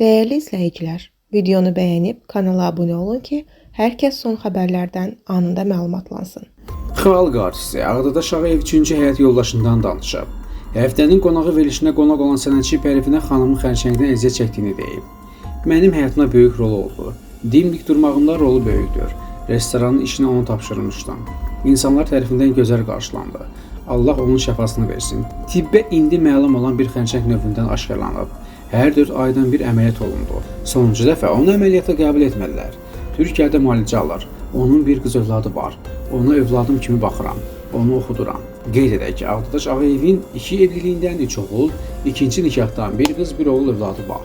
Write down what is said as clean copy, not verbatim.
Dəyərli izləyicilər, videonu bəyənib kanala abunə olun ki, hər kəs son xəbərlərdən anında məlumatlansın. Xalq artisti Ağdadaş Ağayev üçüncü həyat yoldaşından danışıb. Həftənin qonağı verilişinə qonaq olan sənətçi Pərvinə xanımın xərçəngdən əziyyət çəkdiyini deyib. Mənim həyatımda böyük rolu oldu. Dimdik durmağımda rolu böyükdür. Restoranın işini ona tapşırmışdım. İnsanlar tərəfindən gözəl qarşılandı. Allah onun şəfasını versin. Tibbə indi məlum olan bir xərçəng növündən aşkarlanıb. Hər 4 aydan bir əməliyyat olundu. Sonuncu dəfə onu əməliyyata qəbul etmədilər. Türkiyədə müalicə alır. Onun bir qız övladı var. Ona övladım kimi baxıram. Onu oxuduram. Qeyd edək ki, Ağdadaş Ağayevin iki evliliyindən 3 oğul, ikinci nikahdan bir qız, bir oğul övladı var.